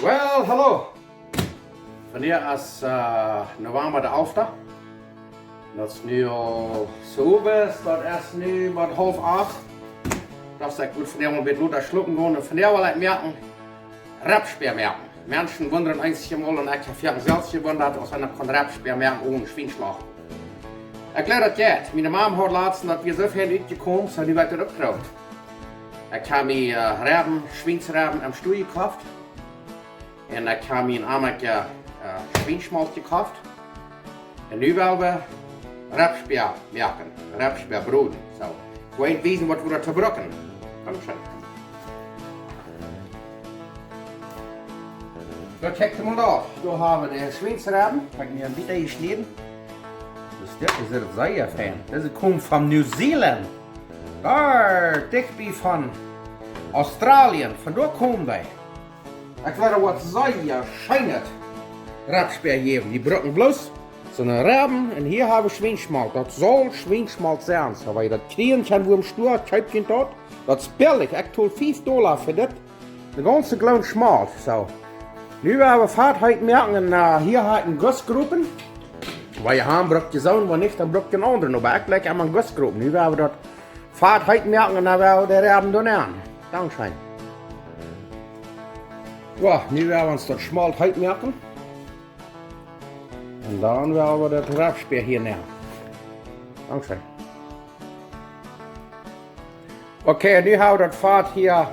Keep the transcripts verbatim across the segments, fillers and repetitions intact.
Well, hallo. Vondoag es, äh, November de alfte. Daut es nu aul soo wiet, daut es nu mau haulf acht. Daut es, ekj mott vondoag een bät lota schlopen gonen. Un vondoag well ekj moaken, Rebspäa moaken. Menschen wundren eent emol, un ekj hab foaken selfst jewundat, aus eena kaun Rebspäa moaken onen Schwienschmaut. Ekj jleew daut jeit. Miene Mame haud latst, daut wia soo fein utjekomen, soo nu woat daut opjeprooft. Ekj hab mie, äh, Rebben, Schwiensrebben aum Stua jekoft. Un ekj hab mie een Emma, äh, Schwienschmaut jekoft. Un nu well wie Rebspäa moaken, Rebspäa broden. Soo, ekj well wiesen, waut wie doatoo brucken. Dankscheen. Daut kjikjt mol doa. Doa hab wie de Schwiensrebben. Hab ekj mie een bät jeschnäden. Daut es, dit es sea fein. Dise komen von New Zealand. Doa, dicht bie von Australien. Von doa komen dee. Ekj wull waut sea scheenet Rebspäa jäwen. Dee brucken bloos soone Rebben un hia hab wie Schwienschmaut. Daut saul Schwienschmaut sennen. Soo, wan jie daut kjrieen kjennen, wua em Stua, kjeept jie daut. Daut es billich. Ekj tool fief Dolla fa dit. De gaunze Gloon Schmaut. Soo. Nu woa wie Fat heet moaken un, äh, hia hab ekj een Gussgropen. Wan jie haben, bruck jie soon, wan nich, dan bruck jie een aundren. Oba ekj jlikj aun een Gussgropen. Nu woa wie daut Fat heet moaken un dan woa wie de Rebben doa nenn. Dankscheen. Jo, nu woa wie ons daut Schmaut heet moaken. Un dan woa wie daut Rebspäa hia nenn. Dankscheen. Okay, nu hab wie daut Fat hia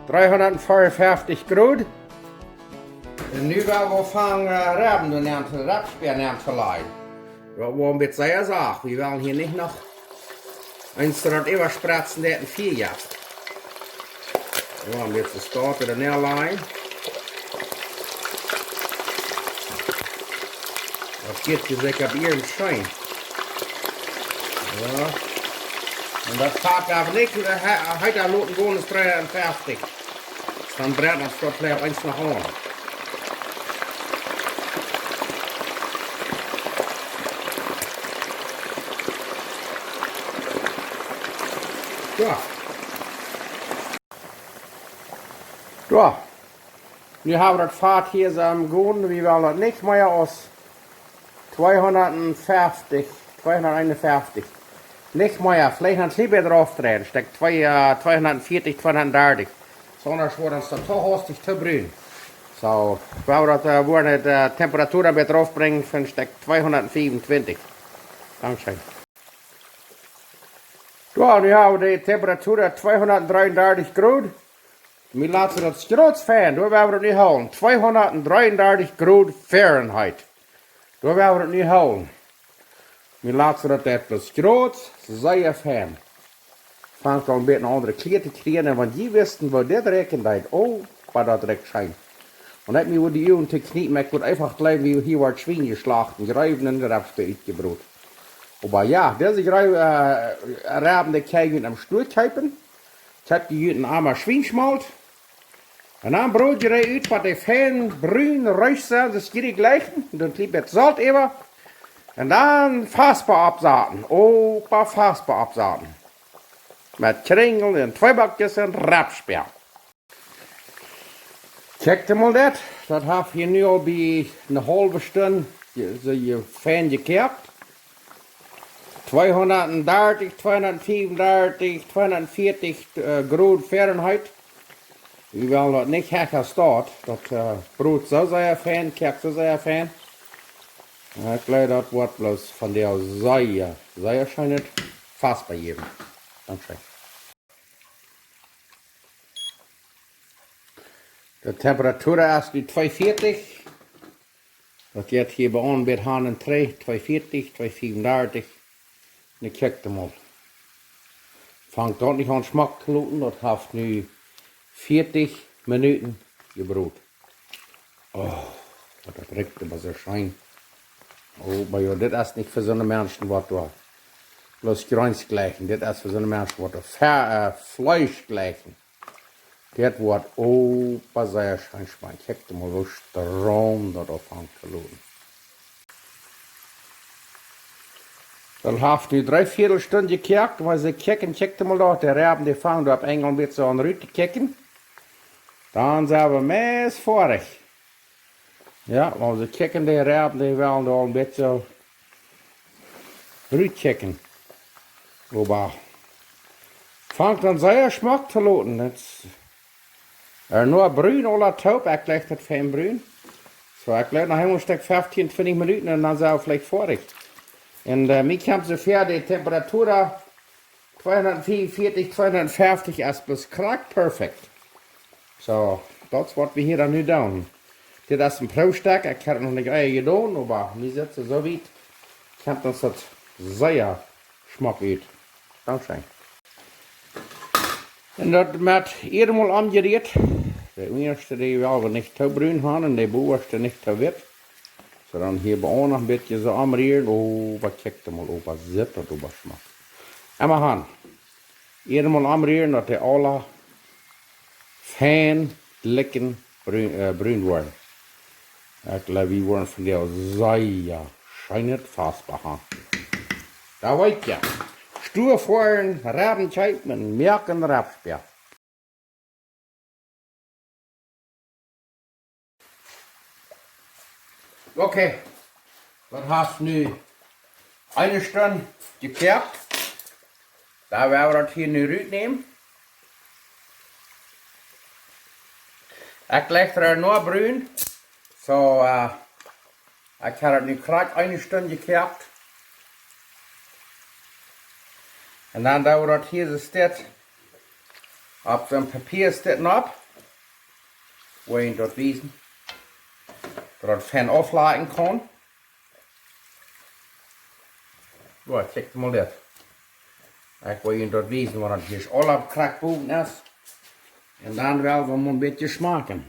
dreehundatfiefunfeftich Grod. Un nu woa wie aunfangen, äh, Rebben doa nenn to, Rebspäa nenn to lajen. Daut woat een bät sea sacht. Wie wellen hia nich noch eent daut äwaspretzen, daut een Fia jeft. Jo, een bät Stoff doa nenn lajen. Daut jeit sikj opp ieren scheen. Jo. Un daut Fat woa wie nich, äh, he-, heeta loten gonen, es dreehundatfeftich. Dan brennt ons daut veleicht eent noch aun. Jo. Jo. Nu hab wie daut Fat hia soo aum gonen. Wie wellen daut nich mea aus tweehundatfeftich, tweehundateenunfeftich. Nich mea, veleicht noch een bät raufdreien. Stekj twee, äh, tweehundatfeftich, tweehundatdartich. Sonst woat ons daut too hastich too brun. Soo, wie woaren daut, äh, woaren de, äh, Temperatur een bät raufbrinjen von Stekj tweehundatfiefunfeftich. Dankscheen. Jo, nu hab wie de Temperatur opp tweehundatdreeundartich Grod. Wie loten daut jrod fein, doa woa wie daut nu hoolen. Tweehundatdreeundartich Grod Fahrenheit. Doa woa wie daut nu hoolen. Wie loten daut daut bloos jrod, sea fein. Fangt aul een bät aun aundre Kjlia to kjrieen, un wan jie wisten, woo dit rikjen deed, oh, oba daut rikjt scheen. Un ekj mie wudd de Uagen too kjniepen, ekj wudd eefach jleewen, wie hia woat Schwien jeschlacht un jereewen un de Rebspäa utjebrot. Oba jo, dise jrode, äh, Rebben, dee kjenn jie aum Stua kjeepen. Ekj hab hia een Emma Schwienschmaut. Un dan brod jie dee ut, waut dee fein brun reed sent, soo aus jie jleichen. Dan een kjlien bät Solt äwa. Un dan Faspa oppsaten. Oba Faspa oppsaten. Met Kjrinjel un Tweeback un Rebspäa. Kjikjt mol daut. Daut haft hia nu aul bie eene haulwe Stund je-, soo je fein jekoakt. Tweehundatdartich, tweehundatfiefundartich, tweehundatfeftich, äh, Grod Fahrenheit. Wie wellen daut nich hecha stoat. Daut, äh, brot soo sea fein, koakt soo sea fein. Jo, ekj jleew daut woat bloos vondoag sea, sea scheenet Faspa jäwen. Dankscheen. De Temperatur es nu tweeunfeftich. Daut jeit hia bie ons bie Hanen dree, tweeunfeftich, tweeunfeftich. Nu kjikjt mol. Fangt daut nich aun schmock to looten, daut haft nu veatich Minuten jebrot. Oh, waut daut rikjt oba soo scheen. Oh, oba jo, dit es nich fa soone Menschen waut doa bloos Jreens jleichen. Dit es fa soone Menschen waut doa Fe-, äh, Fleesch jleichen. Dit woat oba sea scheen schmakjen. Kjikjt mol, woo straum daut aunfangt to looten. Daut haft nu dree Viedelstund jekoakt, oba see kjikjen, kjikjt mol doa, de Rebben, dee fangen doa opp eemol een bät aun rut to kjikjen. Dan sent wie meist foadich. Jo, wan wie kjikjen, de Rebben, dee wellen doa een bät rut kjikjen. Oba fangt dan sea schmock to loten. Daut es, äh, nu brun aula toop, ekj jleich daut fein brun. Soo, ekj jleich noch een Stekj feftieen, twintich Minuten un dan sent wie veleicht foadich. Un, äh, mie kjemt soo väa, de Temperatur tweehundertfünfundvierzig, zweihundertfünfzig es bloos krakjt perfekt. Soo, daut es waut wie hia dan nu doonen. Dit es een Proowstekj, ekj hab daut noch nich ea jedonen, oba nu sitt et soo wiet. Kjemt ons daut sea schmock ut. Dankscheen. Un daut met ieescht mol aunjerieet. De unjaschte, dee well wie nich too brun haben un de bowaschte nich too witt. Soo, dan hia bie uk noch een bät soo aunrieren. Oh, waut kjikjt mol, oh, waut sitt daut oba schmock. Emma han. Ieescht mol aunrieren, daut dee aula fein, likjen brun, äh, brun woaren. Ekj jleich, wie woaren vondoag sea scheenet Faustbier han. Daut weet jie. Stua foaren, Rebben kjeepen, moaken Rebspäa. Okay, daut haft nu eene Stund jekoakt. Dan woa wie daut hia nu rutnämen. Ekj jleich daut nu brun. Soo, äh, ekj hab daut nu krakjt eene Stund jekoakt. Un dan doo wie daut hia soo steit opp soon Papia steit opp. Woa ekj junt daut wiesen. Daut daut fein auflakjen kaun. Jo, kjikj mol dit. Ekj woa junt daut wiesen, wan daut hia aula krakjt bowen es. Un dan woa wie mol een bät schmakjen.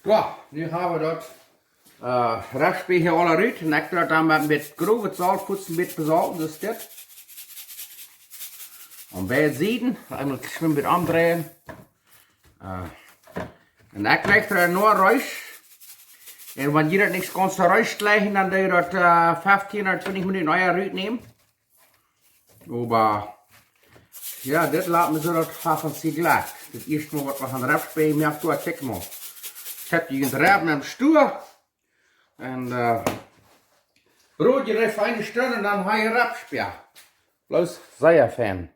Jo, nu hab wie daut, äh, Rebspäa hia aula rut. Un ekj doo daut dan met een bät growet Solt, fuaz een bät besolten, daut es dit. Aun beid Sieden, eemol schwind omdreien. Äh, un ekj jleich daut nu reesch. Un wan jie daut nich gaunz reesch jleichen, dan doo jie daut, äh, feftieen ooda twintich Minuten ea rutnämen. Oba, jo, dit lat mie soo daut haft ons jejlekjt. Daut ieescht mol waut wie aun Rebspäa jemoakt, doa kjikj mol. Ekj hab dee jerept em Stua. Un, äh, brood jie daut eene Stund un dan ha jie Rebspäa. Bloos sea fein.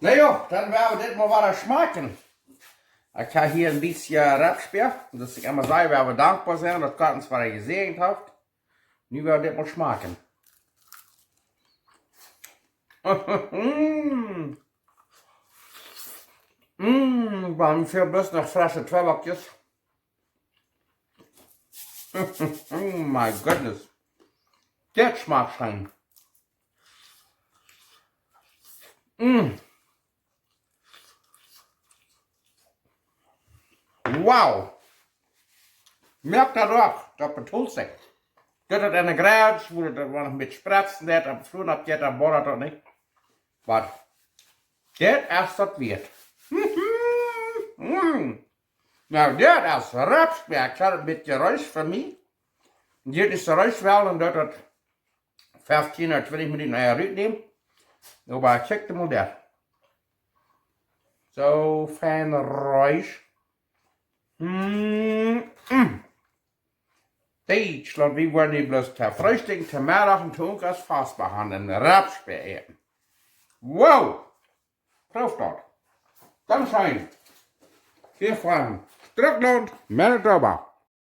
Na jo, dan woa wie dit mol wada schmakjen. Ekj hab hia een bät Rebspäa. Daut ekj emma saj, woa wie dankboa sennen, daut Gott ons wada jesäajent haft. Nu woa wie dit mol schmakjen. Mm. Mm, wie haben hia bloos noch fresche Tweebackjes. Oh my goodness. Dit schmakjt scheen. Mm. Wow. Moakt daut uk, daut betolt sikj. Dit es enne Grenz, wua daut noch een bät spretzen deit, oba froen opp jeit, dan boat daut nich. Oba dit es daut wieet. Mm. Nu, dit es Rebspäa. Ekj hab een bät reesch fa mie. Dit es reesch woll un daut daut feftieen ooda twintich Minuten ea rutnämen. Oba kjikj mol dit. Soo fein reesch. Mm, mm. Dietschlaunt, wie woaren nu bloos to Freestikj, to Meddach un to Owent Faustbier han un Rebspäa äten. Wow! Proowt daut. Dankscheen. Hia von Strucklaunt, Manitoba.